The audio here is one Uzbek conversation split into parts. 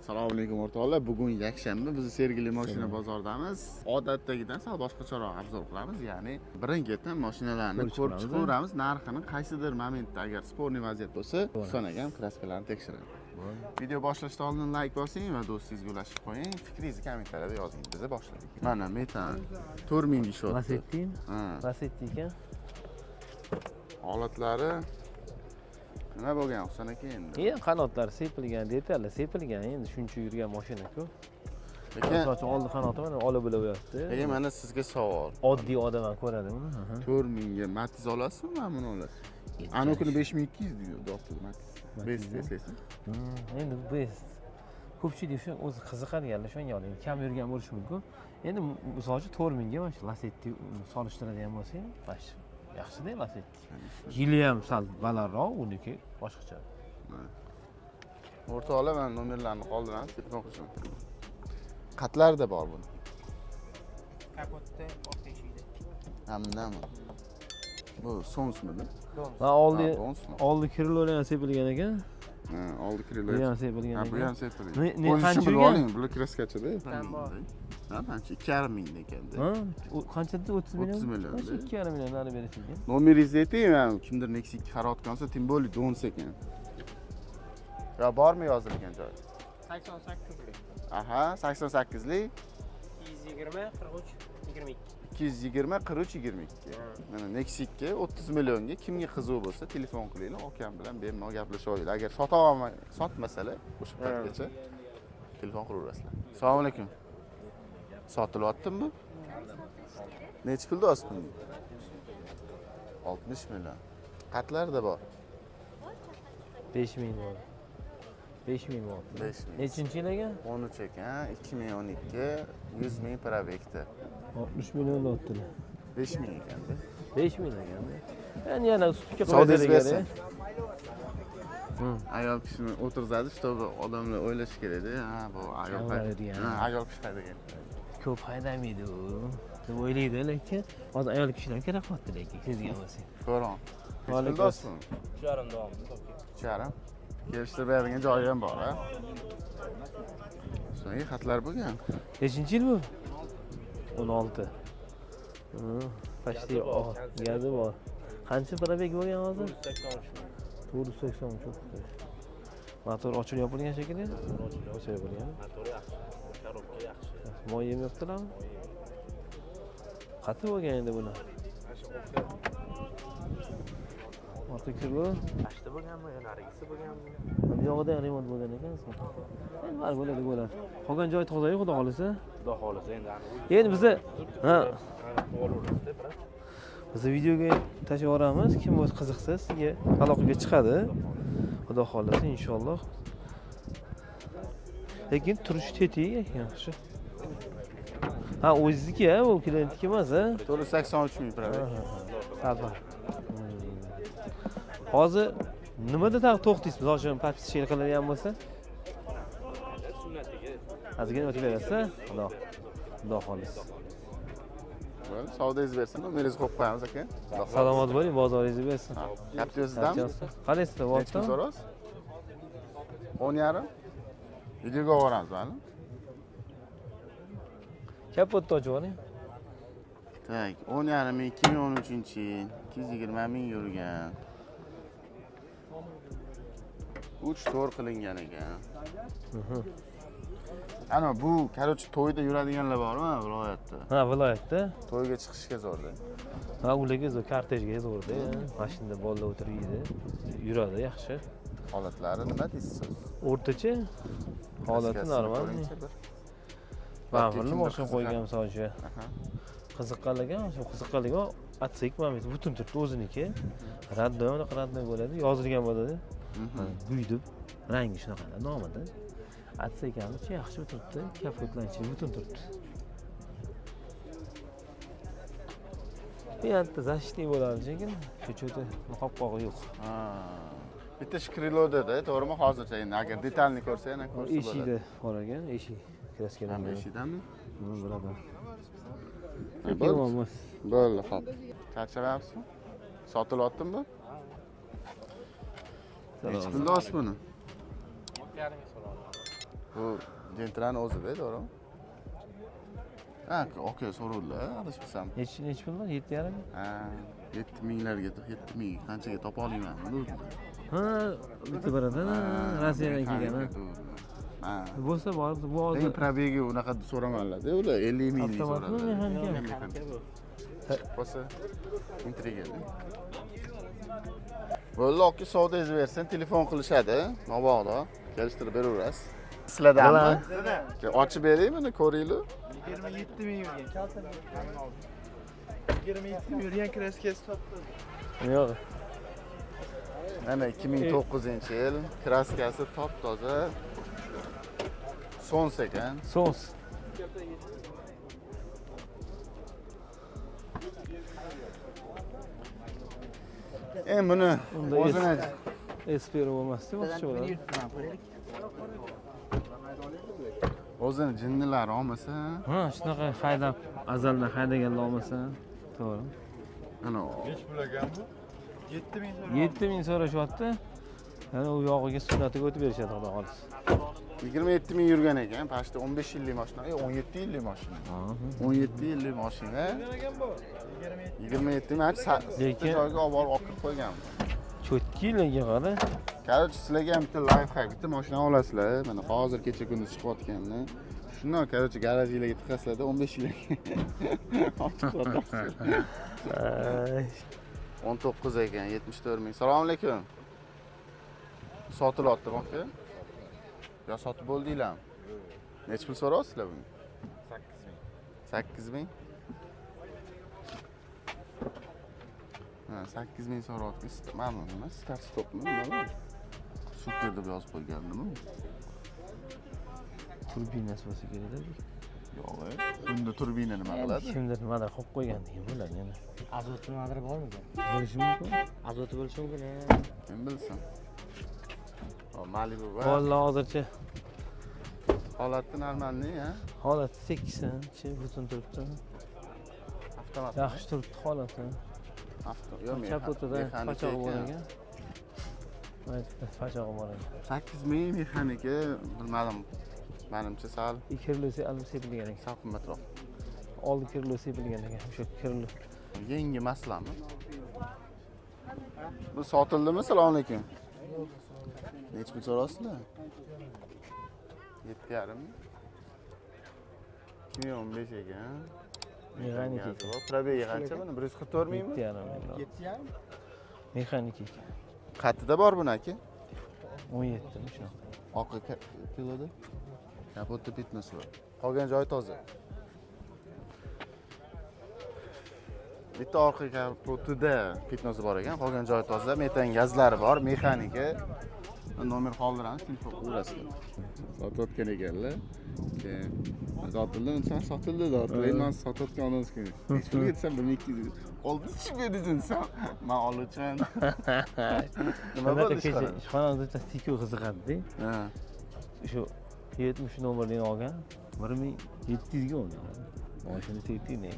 Assalomu alaykum, o'rtoqlar. Bugun yakshanba, biz Sergeli mashina bozoridamiz. Odatdagidan sal boshqacharoq обзор qilamiz, ya'ni birin-ketin mashinalarni Ko'rib ko'rib chiqamiz. chiqaveramiz, narxini qaysidir momentda agar спорный vaziyat bo'lsa, Husan akam краска larni tekshiradi. Video boshlashdan oldin layk bosing va do'stingizga ulashib qo'ying. Fikringizni kommentariyada yozing. Biz boshladik. Mana Metan 4000 deyishyapti. Lasetti. Ha. Lasetti ekan. Holatlari nima bo'lgan, Husan aka, endi? Qanotlari sepilgan, detallar sepilgan, endi shuncha yurgan mashina-ku. Lekin Misol uchun, oldi qanoti mana ola bo'lib yotibdi. Lekin mana sizga savol. Oddiy odam ham ko'radi buni. Aha. 4000 ga Matiz olasizmi, mana buni olasizmi? Anavi kuni 5200 deyapti Matiz. Best eslaysiz? Endi best. Ko'pchilik shu o'zi qiziqadiganlar shunga oladi. Kam yurgan bo'lishi mumkin. Endi misol uchun, 4000 ga mana shu Lasetti solishtiradigan bo'lsak, mana shu yaxshida Lasetti. Yili ham sal balandroq, uniki boshqacha. O'rtoqlar, mana nomerlarni qoldiramiz, telefon qilishim. Qatlarida bor buni. Kapotda, orqa eshigida. Ha, bundami? Bu Sonsmidi? Ha, oldi Ha, Donsmi? oldi крыло lar ham sepilgan ekan. Ha, oldi Bu крыло. ham sepilgan Ha, bu ekan. ham sepilgan. Ne O'zi qancha bilib yurgan? oling, bular краска chida. Tan bor. Ha, qancha? 2,5 mingda ekanda. Ha, qancha dedi? 30 million? 30 million, Mana shu da. 2,5 million nari beri ekan. Nomeringizni ayting, mana kimdir Nexia 2 qarayotgan bo'lsa, тем более Dons ekan. Yo, bormi yozilgan joyi? 88lik. Aha, 88lik. 220 43 22. 220 43 22. Mana Nexia 2 30 millionga kimga qiziq bo'lsa, telefon qilinglar, akam bilan bemalol gaplashib olinglar. Agar sota olmay, sotmasalar, o'sha paytgacha telefon qilaverasizlar. Assalomu alaykum. Sotilyaptimi bu? Nechi pulda olsiz buni? 60 million. Qatlarda bor? 5000 bor. 5000 bor. 5000. Nechinchi yil ekan? 13 ekan, 2012, 100 ming пробег da. 60 million deyaptilar. 5000 ekanda. 5000 ekanda. Endi yana sutga Savdoyingiz qo'yadi. Bersin. Ayol kishini o'tirg'izadi, чтобы odamlar o'ylashi kerakda, ha, bu ayol Ayol degan. Ha, ayol kishi haydagan. Ko'p haydamaydi u deb o'ylaydi, lekin hozir ayol kishilar kerak qilyapti, lekin sezgan bo'lsang. Ko'ron. Va alaykum. 3,5 davomida toki. 3,5. Kelishtirib beradigan joyi ham bor, a? So'nggi xatlar bo'lgan. Nechinchi yil bu? 16. Почти gazi bor. Qancha пробег bo'lgan hozir? 483 ming. 483. Motor ochilib yopilgan shekilli. Ochilib yopilgan. Motori yaxshi. Коробка yaxshi. Moy yemayaptilarmi? Qattiq bo'lgan endi buni. Mana shu orqa Orqa крыло. Tashda bo'lganmi yo narigisi bo'lganmi? Bu yog'ida ham remont bo'lgan ekan. Endi baribir bo'ladi, bo'ladi. Qolgan joyi toza, xudo xohlasa. Xudo xohlasa, endi ani Endi biza ha, olaverasizda, брат. Biz videoga tashlab yuboramiz. Kim bo'lsa qiziqsa, sizga aloqaga chiqadi. Xudo xohlasa, inshaalloh. Lekin turishi tetik, yaxshi. Ha, o'zizniki, ha, u klientniki emas, ha? 483 ming пробег. Sal. Hozir nimada tag to'xtaysiz? Misol uchun, подписчик qiladigan bo'lsa, Sunnatiga. Ozgina o'tib berasiz, Xudo xohlasa. Bo'ldi, savdoyingiz bersin, nomeringizni qo'yib qo'yamiz, aka. Xudo xohlasa. Salomat bo'ling, bozoringizni bersin. Ha, Captiva'sizdanmi? Qalaysizlar, Nechi pul vaqtda? so'raysiz? 10,5. Videoga olib boramiz, mayli. Kapotni ochib oling. Так, 10,5 ming, 2013-yil, 220 ming yurgan. 3 to'r qilingan ekan. Ana bu, короче, to'yda yuradiganlar bormi viloyatda? Ha, viloyatda. To'yga chiqishga zo'rda. Ha, ularga zo'r, kortejga zo'rda. Mashinada bolalar o'tirib yeydi. Yuradi yaxshi. Holatlari nima deysiz siz? O'rtacha holati Краска sini normal. ko'ringchi bir. Bamperli Kimdir mashina qiziqar. qo'ygan, misol uchun. Aha. Qiziqqanlarga, shu qiziqqanlarga отсек mana bu butun turibdi o'ziniki. Родной, unaqa родной bo'ladi, yozilgan bo'ladi. Guydi rangi shunaqa nomida. Отсек ham ichi yaxshi turibdi, kapotlar ichi butun turibdi. Bu yerda защитный bo'ladi, lekin ko'chada qopqog'i yo'q. Ha. Bitta shu крыло da-da, to'g'rimi? Hozircha endi agar detalni ko'rsa, yana ko'rsa bo'ladi. Eshikda bor ekan, eshik краска Ha, langan. eshikdami? Biladi. Ha, bo'ldi. Bo'ldi. Bo'ldi, xo'p. Charchamayapsizmi? Sotilyaptimi bu? Nechi pulda olsiz buni? 7,5 ga so'radi. Bu Gentrani o'zida, to'g'rimi? Ha, aka so'rovdilar, adashmasam. Nechi puldan? 7,5 ming. Ha, 7 minglarga, 7 ming qanchaga topa olmayman dedilar. Ha, bitta baradan Rossiyadan kelgan. Ha. Ha. Bo'lsa borib, bu Lekin hozir пробег i unaqa so'ramanlar-da, ular 50 ming Avtomatmi, so'radilar. mexanikami? Mexanika. Chiqib qolsa intrigada. Bo'ldi, aka savdoyingiz bersin, telefon qilishadi, mabodo kelishtirib beraverasiz. Sizlardanmi? Ochib bering buni, ko'ringlar. 27 ming yurgan, kalta 27 ming yurgan kraskasi topdi. Yo'q. Mana 2009-yil, kraskasi top-toza. Sons ekan. Sons. Endi buni Unda o'zini Espero bo'lmasdi, boshqa bo'ladi. o'zini jinnilari olmasa, Ha, shunaqa haydab, azaldan haydaganlar olmasa, to'g'ri. ana 7 ming so'rab. 7 ming so'rashyapti. Yana u yog'iga sunnatiga o'tib berishadi, xudo xohlasa. 27 ming yurgan ekan, почти 15 yillik mashina, 17 yillik mashina. 17 yillik mashina. 27 ming Lekin- joyga olib borib olib kirib qo'ygan. Cho'tki lekin qara. Короче, sizlarga ham bitta лайфхак, bitta mashina olasizlar. Mana hozir kecha kunduz chiqayotganini. Shundan короче garajinglarga tiqasizlarda 15 yilga olib chiqib sotasizlar. 19 ekan, 74 ming. Assalomu alaykum. Sotilyaptimi aka? Yo sotib bo'ldinglarmi? Necha pul so'rayapsizlar bunga? 8 ming. 8 ming. Ha, 8 ming so'rayapti. Mana bu nima? Start stopmi? Nima bu? Super deb yozib qo'ygandimi? Turbinasi bo'lsa kerak-da. Yo'q, bunda turbina nima qiladi? Kimdir nimadir qo'yib qo'ygan degan bo'ladi yana. Azoti nimadir bormikan? Bo'lishi mumkin. Azoti bo'lishi mumkin. Kim bilsin. Hop, Malibu va Vallahi hozircha holati normalniy, ha? holati tekis, chi butun turibdi. Avtomat. Yaxshi turibdi holati. Avto, yo'q, Chap o'rtada mexanika pachog'i bor ekan. ekan. Mana pachog'i bor ekan. 8 ming mexanika, bilmadim. Menimcha sal Kirli alib sepilgan ekan. sal qimmatroq. Oldi kirli sepilgan ekan. O'sha kirli. Yangi maslami? Bu sotildimi? Assalomu alaykum. Necha pul so'rasizlar? 7,5 ming. 2015 ekan. Mexanika ekan. Пробег i qancha buni? 144 mingmi? 7,5 ming. 7,5. Mexanika ekan. Qatida bor buni aka? 17 mi shunaqa. Oqi kiloda. Kapotda пятно si bor. Qolgan joyi toza. Bitta orqa kapotida пятно si bor ekan, qolgan joyi toza, metan gazlari bor, mexanika. Nomer qoldiramiz, telefon qilaverasizlar. Sotayotgan ekanlar. Keyin sotildi, desam sotildi, sotildi. Endi man sotayotgan odam ekan. Necha pulga desam 1200. Oltinchi berding desam, man oluvchiman. Nima Bunaqa bo'ldi kecha ishxonada? ishxonamizda tikuv qiziqadida. Ha. Shu 70 nomerni olgan, 1700 ga olgan. Mashina tektik ne?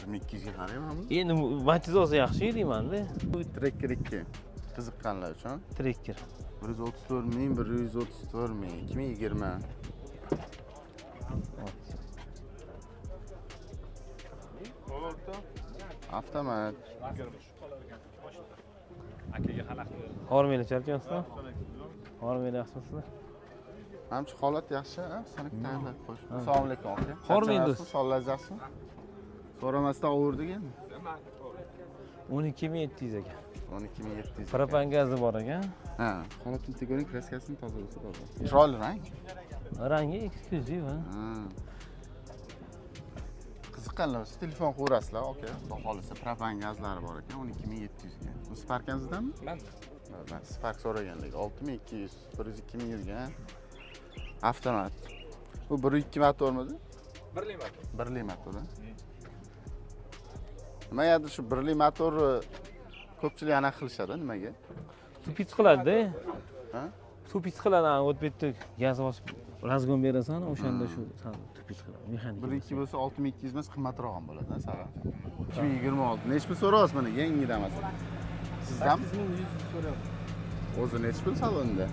1200 ga qarayman. Endi Matiz olsa yaxshi deymanda. Bu Tracker 2 qiziqqanlar uchun. Tracker. 134 ming, 134 ming, 2020. Avtomat. Akaga xalaqit berdi. Hormanglar charchayapsizlar? Hormanglar yaxshimisizlar? Manimcha holat yaxshi, ha? Saniki tayyorlab qo'yish. Assalomu alaykum aka. Hormang do'st. Sog'ligingiz yaxshimi? So'ramasdan ovurdik endi. 12700 ekan. 12700. Propan gazi bor ekan. Ha, holatini bitta ko'ring, kraskasini toza bo'lsa toza. Chiroyli rang. Rangi eksklyuziv, ha. Ha. Qiziqqanlar bo'lsa telefon qilaverasizlar, aka. Xudo xohlasa propan gazlari bor ekan 12700 ga. Bu Spark ham sizdanmi? Manda. Man Spark so'raganlik 6200, 102 ming yurgan. Avtomat. Bu 1.2 motormidi? Birli motor. Birli motor. Ha? Nimagadir shu birli motorni ko'pchilik anaqa qilishadi, nimaga? Тупить qiladi-da. Ha? Тупить qiladi, ana o'tib bitta gaz bosib разгон berasan, o'shanda shu sal тупить qiladi. Mexanika. 1.2 bo'lsa 6200 emas, qimmatroq ham bo'ladi, sal. 2026. Necha pul so'rayapsiz mana yangi Damas? Sizdan? 8100 so'rayapti. O'zi necha pul salonda?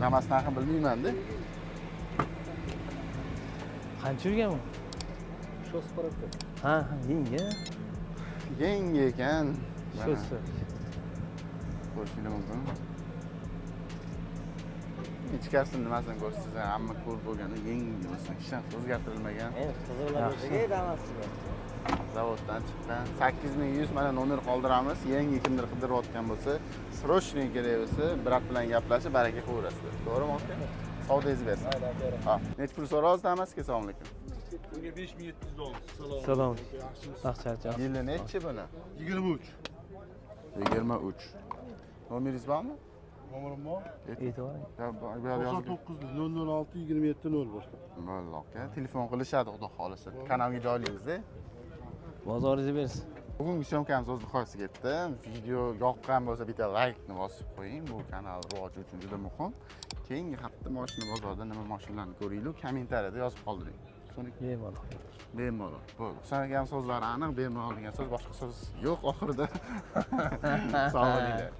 Damas narxini bilmayman-da. Qancha yurgan bu? Shu. Ha, yangi. Yangi ekan. Shu. Ko'rishinglar mumkin. Ichkarisini nimasini ko'rsatsa, hamma ko'rib bo'lgani, yangi bo'lsin, hech narsa o'zgartirilmagan. Endi qiziqlar Yaxshi. bo'lsa Damas'ga. Zavoddan chiqqan. 8100, mana nomer qoldiramiz. Yangi kimdir qidirayotgan bo'lsa, срочный kerak bo'lsa, брат bilan gaplashib, baraka qilaverasizlar. To'g'rimi, aka? Savdoyingiz bersin. Ha, nechi pul so'rayapsiz Damasga? Assalomu alaykum. Bunga 5700 dollar. Salom. Salom. Yaxshi. Yili nechi buni? 23. 23. Nomeringiz bormi? Nomerim bor. E'tibor. Ya, bu yerda yozilgan. 99 006 27 01. Bo'ldi, aka. Telefon qilishadi, xudo xohlasa. Kanalga joylaymiz-da. Bozoringizni bersin. Bugungi съёмка miz o'z nihoyasiga yetdi. Video yoqqan bo'lsa, bitta laykni bosib qo'ying. Bu kanal rivoji uchun juda muhim. Keyingi hafta mashina bozorida nima mashinalarni ko'ringlar, kommentariyada yozib qoldiring. So'ng Bemalol. Bemalol. Bo'ldi. Husan akam so'zlari aniq, bemalol degan so'z, boshqa so'z yo'q oxirida. Sog' bo'linglar.